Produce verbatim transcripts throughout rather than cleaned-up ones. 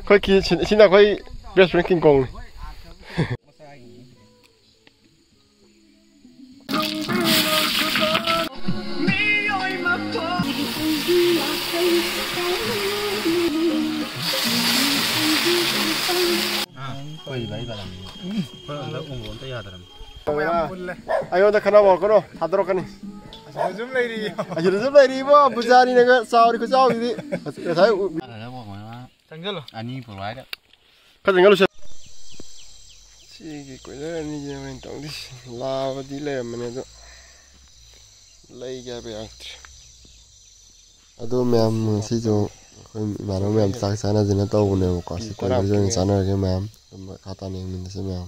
ꯑꯩꯈꯣꯏ ꯀꯤ-, ꯁꯤ-, ꯁꯤꯅ ꯑꯩꯈꯣꯏ best friend ꯀꯤꯡ ꯀꯣꯡꯅꯤ꯫ ꯑꯥ, ꯑꯩꯈꯣꯏ ꯂꯩꯕ ꯂꯝꯅꯤ꯫ ꯑꯩꯈꯣꯏ ꯍꯟꯗꯛ ꯎꯕ ꯑꯝꯇ ꯌꯥꯗ꯭ꯔꯕꯅꯤ꯫ ꯃꯌꯥꯝ ꯄꯨꯜꯂꯦ꯫ ꯑꯩꯉꯣꯟꯗ ꯈꯠꯅꯕ ꯍꯧꯔꯛꯀꯅꯨ, ꯊꯥꯗꯣꯔꯛꯀꯅꯤ꯫ ꯑꯁꯤꯗꯁꯨ ꯑꯗꯨꯝ ꯂꯩꯔꯤ꯫ ꯑꯁꯤꯗꯁꯨ ꯂꯩꯔꯤꯕꯣ, ꯄꯨꯖꯥꯔꯤꯅꯒ ꯆꯥꯎꯔꯤ ꯈꯨꯆꯥꯎꯁꯤꯗꯤ꯫ ꯉꯁꯥꯏ ꯎ- ꯆꯪꯁꯤꯜꯂꯣ꯫ ꯑꯅꯤ ꯄꯨꯔꯛꯑꯣ ꯍꯥꯏꯔ꯫ ꯈꯔ ꯆꯪꯁꯤꯜꯂꯨꯁꯦ꯫ ꯁꯤꯒꯤ ꯀꯣꯏꯂꯔ ꯑꯅꯤꯁꯦ ꯍꯣꯔꯦꯟ ꯇꯧꯗꯣꯏꯁꯦ꯫ ꯂꯥꯕꯗꯤ ꯂꯩꯔꯝꯕꯅꯦ ꯑꯗꯣ ꯂꯩꯒꯦ ꯍꯥꯏꯕ ꯌꯥꯔꯛꯇ꯭ꯔꯦ꯫ ꯑꯗꯣ ꯃꯌꯥꯝ, ꯉꯁꯤꯁꯨ ꯑꯩꯈꯣꯏ ꯏꯃꯥꯟꯅꯕ ꯃꯌꯥꯝ ꯆꯥꯛ ꯆꯥꯅꯁꯦꯅ ꯇꯧꯕꯅꯦꯕꯀꯣ꯫ ꯁꯤ ꯀꯣꯏꯕꯁꯨ ꯑꯣꯏꯅ ꯆꯥꯅꯔꯒꯦ ꯃꯌꯥꯝ꯫ ꯑꯗꯨꯝ ꯃꯈꯥ ꯇꯥꯅ ꯌꯦꯡꯃꯤꯟꯅꯁꯦ ꯃꯌꯥꯝ꯫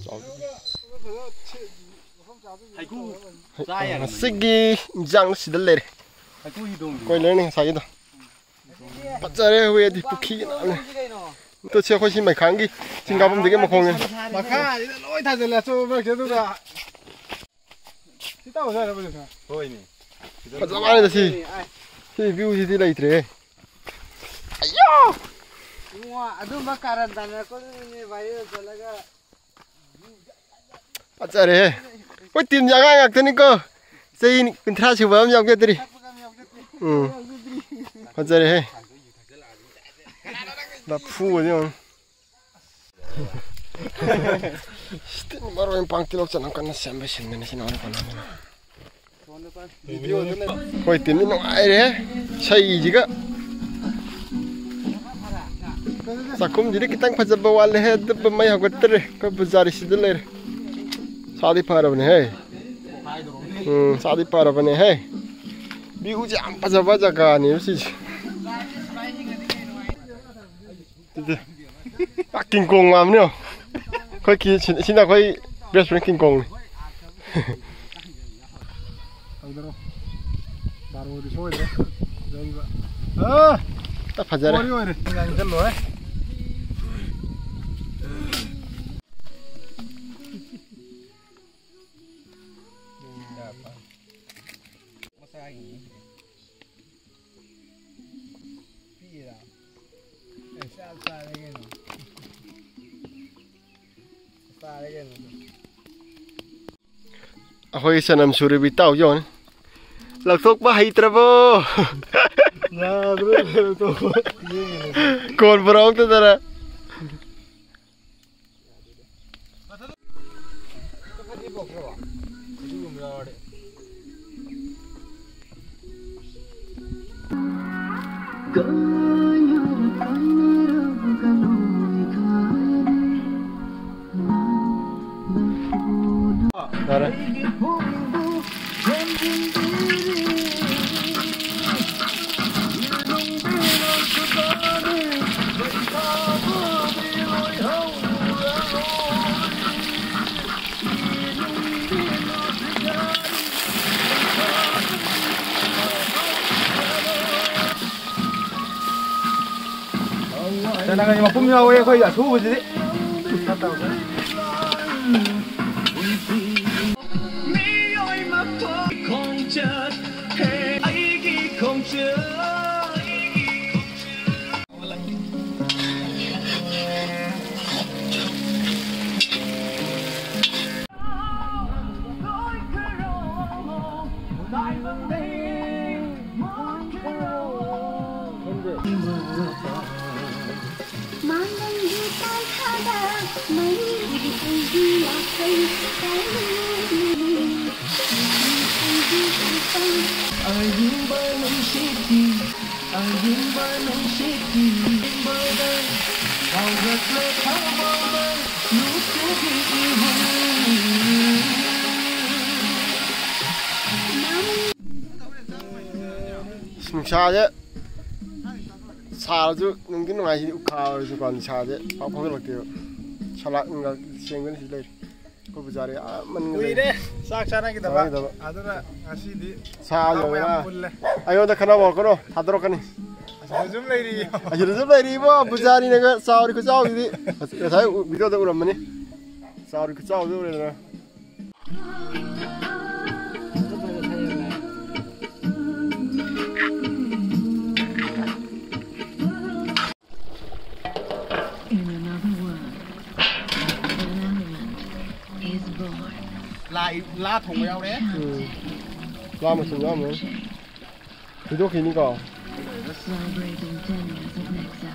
ꯉꯁꯤꯒꯤ ꯏꯟꯖꯥꯡ ꯁꯤꯗ ꯂꯩꯔꯦ꯫ ꯀꯣꯏꯂꯔꯅꯤ ꯉꯁꯥꯏꯒꯤꯗꯣ꯫ ꯐꯖꯔꯦ, ꯍꯨꯏꯗꯤ ꯄꯨꯈ꯭ꯔꯤ ꯅꯥꯜꯂꯦ꯫ ꯇꯨ ꯁꯤ ꯑꯩꯈꯣꯏ ꯁꯤ ꯃꯩꯈꯥꯡꯒꯤ ꯆꯤꯡ ꯀꯥꯐꯝꯗꯒꯤ ꯃꯈꯣꯡꯅꯦ꯫ ꯃꯈꯥꯁꯤꯗ ꯂꯣꯏ ꯊꯥꯖꯤꯜꯂꯦ ꯑꯆꯧꯕ ꯃꯔꯛꯁꯦ, ꯑꯗꯨꯒ ꯁꯤ ꯇꯧꯁꯦ ꯍꯥꯏꯔꯕ ꯅꯠꯇ꯭ꯔꯥ? ꯍꯣꯏꯅꯦ꯫ ꯐꯖꯕ ꯋꯥꯅꯤꯗ ꯁꯤ꯫ ꯁꯤ view ꯁꯤꯗꯤ ꯂꯩꯇ꯭ꯔꯦꯍꯦ꯫ ꯑꯌꯥ! ꯏꯕꯨꯡꯉꯣ, ꯑꯗꯨꯝꯕ ꯀꯥꯔꯟ ꯇꯥꯅꯔꯛꯄꯗꯨꯅꯅꯦ viral ꯆꯠꯂꯒ꯫ ꯐꯖꯔꯦꯍꯦ꯫ ꯑꯩꯈꯣꯏ teamꯁꯦ ꯑꯉꯥꯡ ꯉꯥꯛꯇꯅꯤꯀꯣ꯫ ꯆꯍꯤ ꯀꯨꯟꯊ꯭ꯔꯥ ꯁꯨꯕ ꯑꯃ ꯌꯥꯎꯖꯗ꯭ꯔꯤ꯫ ꯎꯝ꯫ ꯐꯖꯔꯦꯍꯦ꯫ ꯂꯐꯨꯒꯁꯦ ꯌꯦꯡꯉꯨ꯫ ꯁꯤ ꯇꯤꯟ ꯃꯔꯣꯏ ꯃꯄꯥꯡ ꯇꯤꯜꯍꯧ ꯆꯅꯝ ꯀꯟꯅ ꯁꯦꯝꯕ ꯁꯤꯟꯕꯅꯤ ꯁꯤ ꯅꯉꯣꯟꯗ ꯀꯣꯟꯅꯗꯅ꯫ ꯑꯩꯈꯣꯏ teamꯗꯤ ꯅꯨꯡꯉꯥꯏꯔꯦꯍꯦ꯫ ꯏꯁꯩꯁꯤꯒ꯫ ꯆꯥꯛꯈꯨꯝꯁꯤꯗꯤ ꯈꯤꯇꯪ ꯐꯖꯕ ꯋꯥꯠꯂꯦꯍꯦ꯫ ꯑꯗꯨꯕꯨ ꯃꯩ ꯍꯧꯒꯠꯇ꯭ꯔꯦ꯫ ꯑꯩꯈꯣꯏ ꯄꯨꯖꯥꯔꯤꯁꯤꯗ ꯂꯩꯔꯦ꯫ ꯁꯥꯗꯤ ꯐꯔꯕꯅꯦꯍꯦ꯫ ꯎꯝ, ꯁꯥꯗꯤ ꯐꯔꯕꯅꯦꯍꯦ꯫ Viewꯁꯦ ꯌꯥꯝ ꯐꯖꯕ ꯖꯒꯥꯅꯦꯕ ꯁꯤꯁꯦ꯫ ꯑꯗꯨꯗꯤ ꯄꯨꯔꯥ ꯀꯤꯡ ꯀꯣꯡ ꯃꯥꯟꯕꯅꯦ ꯌꯦꯡꯉꯣ꯫ ꯑꯩꯈꯣꯏ ꯀꯤ-, ꯁꯤ-, ꯁꯤꯅ ꯑꯩꯈꯣꯏ best friend ꯀꯤꯡ ꯀꯣꯡꯅꯤ꯫ ꯇꯧꯗꯔꯣ꯫ ꯕꯥꯔꯣꯗꯤ ꯁꯣꯏꯗ꯭ꯔꯦ꯫ ꯂꯩꯕ꯫ ꯑꯥ! ꯐꯖꯔꯦ꯫ ꯕꯣꯔꯤ ꯑꯣꯏꯔꯦ꯫ ꯉꯥꯡꯁꯤꯜꯂꯣꯍꯦ꯫ ꯃꯁꯥꯒꯤꯅꯤ꯫ ꯄꯤꯛꯏꯔꯥ? ꯑꯦꯁ, ꯑꯩꯈꯣꯏ ꯆꯅꯝ ꯁꯨꯔꯤꯕ ꯏꯇꯥꯎ ꯌꯣꯟ ꯂꯧꯊꯣꯛꯄ ꯍꯩꯇ꯭ꯔꯕꯣ? ꯀꯣꯟ ꯕꯣꯔꯥ ꯑꯝꯇꯗꯅ꯫ ꯌꯥꯔꯦ꯫ ꯆꯅꯝꯒꯁꯦ ꯃꯄꯨꯝ ꯌꯥꯎꯋꯦ ꯑꯩꯈꯣꯏ ꯑꯁꯨꯕꯁꯤꯗꯤ꯫ ꯃꯤꯑꯣꯏ ꯃꯄꯣꯛ ꯈꯣꯡꯆꯠ, ꯍꯦ ꯑꯩꯒꯤ ꯈꯣꯡꯆꯠ꯫ ꯃꯥꯡꯂꯪꯒꯤ ꯇꯥꯟꯊꯥꯗ ꯃꯩ ꯎꯗꯤ ꯎꯗꯤ ꯂꯥꯛꯄꯩ ꯇꯥꯏꯅꯤꯡꯂꯤꯅꯤ꯫ ꯑꯌꯤꯡꯕ ꯅꯨꯡꯁꯤꯠꯀꯤ, ꯑꯌꯤꯡꯕ ꯅꯨꯡꯁꯤꯠꯀꯤ ꯏꯝꯕꯗ ꯐꯥꯎꯔꯛꯂꯦ ꯊꯃꯣꯏꯗ ꯅꯨꯡꯁꯤꯒꯤ ꯏꯍꯨꯝ꯫ ꯅꯨꯡꯁꯥꯁꯦ ꯁꯥꯔꯁꯨ ꯅꯨꯡꯗꯤ ꯅꯨꯡꯉꯥꯏ, ꯁꯤꯗꯤ ꯎꯈꯥ ꯑꯣꯏꯔꯁꯨꯀꯣ, ꯅꯨꯡꯁꯥꯁꯦ ꯄꯥꯛ ꯐꯥꯎꯖꯜꯂꯛꯇꯦꯕ꯫ ꯁꯂꯥꯛ ꯅꯨꯡꯂꯥꯛ ꯁꯦꯡꯗꯅ ꯁꯤ ꯂꯩꯔꯤ꯫ ꯑꯩꯈꯣꯏ ꯄꯨꯖꯥꯔꯤ ꯑꯥ ꯃꯅꯤꯡꯗ ꯀꯨꯏꯔꯦ ꯂꯩꯔꯤ꯫ ꯆꯥꯛ ꯆꯥꯅꯈꯤꯗꯕ꯫ ꯆꯥꯅꯈꯤꯗꯕ꯫ ꯑꯗꯨꯅ ꯉꯁꯤꯗꯤ ꯁꯥ ꯑꯍꯥꯎꯕ ꯌꯧꯔꯦꯅ ꯌꯥꯝ ꯄꯨꯜꯂꯦ꯫ ꯑꯩꯉꯣꯟꯗ ꯈꯟꯅꯕ ꯍꯧꯔꯛꯀꯅꯨ, ꯊꯥꯗꯣꯔꯛꯀꯅꯤ꯫ ꯑꯁꯤꯗꯁꯨ ꯑꯗꯨꯝ ꯂꯩꯔꯤ꯫ ꯑꯁꯤꯗꯁꯨ ꯂꯩꯔꯤꯕꯣ, ꯄꯨꯖꯥꯔꯤꯅꯒ ꯆꯥꯎꯔꯤ ꯈꯨꯆꯥꯎꯁꯤꯗꯤ꯫ ꯉꯁꯥꯏ ꯚꯤꯗꯤꯑꯣꯗ ꯎꯔꯝꯃꯅꯤ꯫ ꯆꯥꯎꯔꯤ ꯈꯨꯆꯥꯎꯗꯤ ꯎꯔꯦꯗꯅ꯫ In another world, an element is born. ꯂꯥ ꯂꯥ ꯊꯣꯡꯕ ꯌꯥꯎꯔꯦ꯫ ꯎꯝ꯫ ꯂꯥ ꯃꯆꯨꯝ ꯌꯥꯎꯔꯝꯃꯅꯤ꯫ ꯊꯤꯗꯣꯛꯈꯤꯅꯤꯀꯣ꯫ Celebrating ten years of Nexa,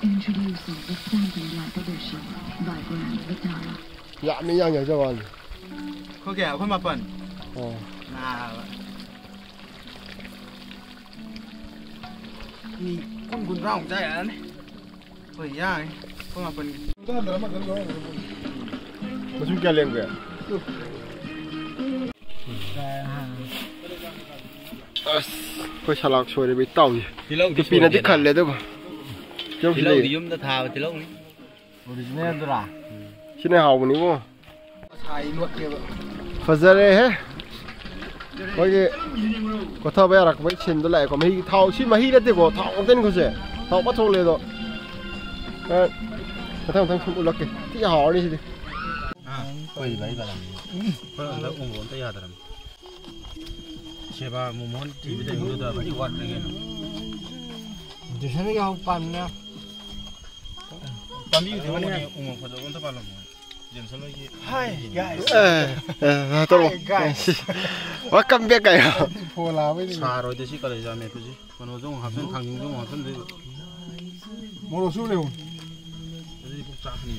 introducing the Phantom Black Edition by Grand Vitara. ꯌꯥꯝꯃꯤ ꯌꯥꯝ ꯌꯥꯏꯖꯕ ꯋꯥꯅꯤ꯫ ꯑꯩꯈꯣꯏ ꯀꯌꯥ? ꯑꯩꯈꯣꯏ ꯃꯥꯄꯟ꯫ ꯑꯣ꯫ ꯅꯥꯕ꯫ ꯃꯤ ꯀꯨꯟ ꯀꯨꯟꯊ꯭ꯔꯥꯃꯨꯛ ꯆꯥ ꯌꯥꯔꯅꯤ꯫ ꯍꯣꯏ, ꯌꯥꯔꯦ꯫ ꯄꯨꯡ ꯃꯥꯄꯟꯒꯤ꯫ ꯃꯁꯤꯡ ꯀꯌꯥ ꯂꯦꯝꯒꯦ? ꯑꯁ, ꯑꯩꯈꯣꯏ ꯁꯂꯥꯛ ꯁꯣꯏꯔꯦꯕ ꯏꯇꯥꯎꯁꯦ꯫ ꯇꯤꯜꯍꯧꯗꯤ ꯅꯨꯄꯤꯅꯗꯤ ꯁꯣꯏꯗꯦꯗ꯫ ꯈꯜꯂꯦ ꯑꯗꯨꯕꯨ꯫ ꯇꯤꯜꯍꯧꯗꯤ ꯇꯤꯜꯍꯧꯗꯤ ꯌꯨꯝꯗ ꯊꯥꯕ ꯇꯤꯜꯍꯧꯅꯤ꯫ Originalꯗꯨꯔꯥ? ꯁꯤꯅ ꯍꯥꯎꯕꯅꯤꯕꯣ꯫ ꯉꯁꯥꯏ ꯂꯣꯠꯀꯦꯕ꯫ ꯐꯖꯔꯦꯍꯦ꯫ ꯑꯩꯈꯣꯏꯒꯤ ꯀꯣꯊꯕ ꯌꯥꯔꯛꯄꯒꯤ ꯁꯤꯟꯗꯣ ꯂꯥꯛꯑꯦꯀꯣ꯫ ꯃꯍꯤ, ꯊꯥꯎ, ꯁꯤ ꯃꯍꯤ ꯅꯠꯇꯦꯀꯣ, ꯊꯥꯎ ꯉꯥꯛꯇꯅꯤꯀꯣ ꯁꯦ꯫ ꯊꯥꯎ ꯐꯖ ꯊꯣꯛꯂꯛꯑꯦ ꯑꯗꯣ꯫ ꯑ, ꯃꯊꯪ ꯃꯊꯪ ꯁꯨꯝ ꯎꯠꯂꯛꯀꯦ꯫ ꯊꯤ ꯍꯥꯎꯔꯅꯤ ꯁꯤꯗꯤ꯫ ꯑꯥ, ꯑꯩꯈꯣꯏ ꯂꯩꯕ ꯑꯩ ꯕꯂꯥꯅꯤ꯫ ꯑꯩꯈꯣꯏ ꯍꯟꯗꯛ ꯎꯃꯣꯔꯣꯛ ꯑꯝꯇ ꯌꯥꯗ꯭ꯔꯕꯅꯤ꯫ ꯁꯦꯕꯥ ꯃꯣꯃꯣꯟ ꯊꯤꯕ ꯇꯥꯏꯃꯤꯡꯗꯨꯗ ꯐꯖꯅ ꯋꯥꯠꯄ꯭ꯔꯥ ꯀꯩꯅꯣ? ꯗꯤꯁꯟꯒꯤ ꯍꯧ ꯄꯥꯟꯅ꯫ ꯄꯥꯝꯕꯤ ꯎꯗꯦ ꯃꯅꯤꯡ꯫ ꯎꯃꯣꯔꯣꯛ ꯐꯖꯕ ꯑꯝꯇ ꯄꯥꯜꯂꯝꯃꯣ꯫ ꯖꯦꯝꯁꯟ ꯍꯣꯏꯒꯤ꯫ Hi, guys. ꯑꯦ, ꯑꯦ, ꯇꯧꯔꯣ꯫ Hi, guys. Welcome back ꯀꯥꯏꯌꯣ꯫ ꯐꯣꯟ ꯂꯥꯛꯑꯕꯩꯅꯦ꯫ ꯁꯥꯔꯣꯏꯗ ꯁꯤ ꯀꯂꯦꯖꯥ ꯃꯦꯠꯄꯁꯤ꯫ ꯀꯩꯅꯣꯁꯨ ꯑꯃꯨꯛ ꯍꯥꯞꯆꯤꯟ, ꯊꯥꯡꯖꯤꯡꯁꯨ ꯑꯃꯨꯛ ꯍꯥꯞꯆꯤꯟꯗꯣꯏꯕ꯫ ꯃꯣꯔꯣꯛꯁꯨ ꯂꯩꯍꯧ꯫ ꯑꯗꯨꯗꯤ ꯄꯨꯛ ꯆꯥꯛꯀꯅꯤ꯫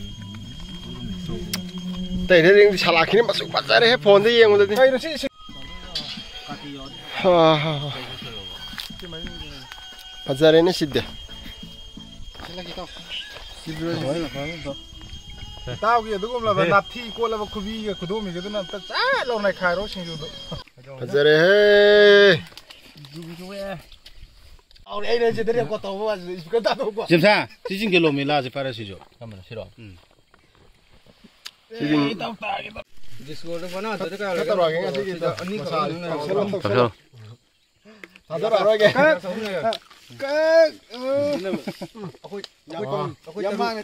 ꯑꯇꯩꯗꯤ ꯁꯂꯥꯛꯈꯤꯅꯤ ꯃꯆꯨ ꯐꯖꯔꯦꯍꯦ ꯐꯣꯟꯗ ꯌꯦꯡꯕꯗꯗꯤ꯫ ꯀꯩꯅꯣ ꯁꯤ, ꯁꯤ? ꯍꯥ, ꯍꯥ, ꯍꯥ꯫ ꯐꯖꯔꯦꯅꯦ ꯁꯤꯗꯤ꯫ ꯏꯇꯥꯎꯒꯤ ꯑꯗꯨꯒꯨꯝꯂꯕ ꯅꯥꯊꯤ ꯀꯣꯠꯂꯕ ꯈꯨꯕꯤꯒ ꯈꯨꯗꯣꯝꯕꯤꯒꯗꯨꯅ ꯑꯝꯇ ꯆꯥ ꯂꯥꯎ ꯅꯩꯈꯥꯏꯔꯣ ꯁꯤꯡꯖꯨꯗꯣ꯫ ꯐꯖꯔꯦꯍꯦ꯫ ꯍꯥꯎꯔꯦ, ꯑꯩꯅ ꯁꯤꯗ record ꯇꯧꯕ ꯋꯥꯁꯤꯗ speaker ꯊꯥꯗꯣꯛꯄ꯫ ꯖꯤꯝꯁꯥ, ꯁꯤ ꯆꯤꯡꯒꯦ ꯂꯣꯃꯤ ꯂꯥꯁꯦ ꯄꯥꯏꯔ ꯁꯤꯁꯨ꯫ ꯀꯔꯝꯕꯅꯣ? ꯁꯤꯔꯣ? ꯎꯝ꯫ ꯁꯤꯗꯤ ꯗꯤꯁꯀꯣꯔꯗ ꯐꯅ ꯇꯧꯔꯒꯦ ꯉꯁꯤꯒꯤꯗꯣ꯫ ꯑꯅꯤꯈꯛ ꯃꯁꯥ ꯂꯧꯅꯔꯒ꯫ ꯇꯧꯁꯜꯂꯣ꯫ ꯊꯥꯗꯔꯛꯑꯔꯣꯏꯒꯦ꯫ ꯀꯛ-, ꯀꯛ-, ꯑ꯫ ꯑꯩꯈꯣꯏ, ꯑꯩꯈꯣꯏ ꯌꯥꯝ ꯇꯧ-, ꯑꯩꯈꯣꯏ ꯌꯥꯝ ꯇꯧ-, ꯃꯥꯡꯉꯦ꯫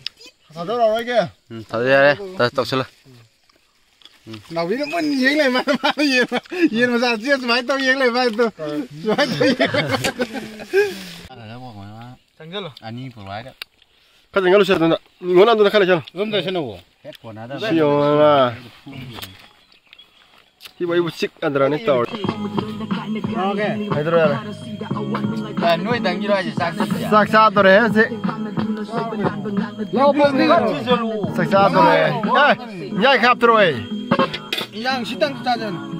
ꯊꯥꯗꯔꯛꯑꯔꯣꯏꯒꯦ꯫ ꯎꯝ, ꯊꯥꯗ ꯌꯥꯔꯦ꯫ ꯇ-, ꯇꯧꯁꯜꯂꯣ꯫ ꯅꯥꯎꯕꯤꯅ ꯃꯨꯟ ꯌꯦꯡ ꯂꯩ, ꯃꯥ, ꯃꯥꯅ ꯌꯦꯟ, ꯌꯦꯟ ꯃꯆꯥꯁꯦ ꯁꯨꯃꯥꯏꯅ ꯇꯧ ꯌꯦꯡ ꯂꯩ, ꯃꯥꯏꯗꯣ꯫ ꯁꯨꯃꯥꯏꯅ ꯇꯧ ꯌꯦꯡ ꯂꯩ꯫ ꯆꯪꯁꯤꯜꯂꯣ꯫ ꯑꯅꯤ ꯄꯨꯔꯛꯑꯣ ꯍꯥꯏꯔ꯫ ꯈꯔ ꯆꯪꯁꯤꯜꯂꯨꯁꯦ ꯑꯗꯨꯅ꯫ ꯉꯣꯟ ꯑꯗꯨꯗ ꯈꯔ ꯂꯩꯁꯜꯂꯣ꯫ ꯑꯗꯨꯝ ꯂꯩꯁꯜꯂꯣ꯫ ꯁꯤ ꯌꯦꯡꯉꯣ꯫ ꯁꯤꯕꯨ ꯑꯩꯕꯨ ꯆꯤꯛ ꯑꯗ꯭ꯔꯥꯅꯤ ꯇꯧꯔꯦ꯫ ꯍꯥꯏꯗ꯭ꯔꯣ ꯌꯥꯔꯦ꯫ ꯅꯣꯏꯗꯪꯒꯤꯔꯣ ꯍꯥꯏꯁꯦ ꯆꯥꯛ ꯆꯥꯗꯣꯔꯦ ꯍꯧꯖꯤꯛ꯫ ꯆꯥꯛ ꯆꯥꯗꯣꯔꯦ꯫ ꯑꯦ, ꯌꯥꯏ ꯍꯥꯞꯇ꯭ꯔꯣ ꯑꯩ꯫ ꯏꯟꯖꯥꯡ ꯁꯤꯇꯪ ꯆꯥꯖꯅꯤ꯫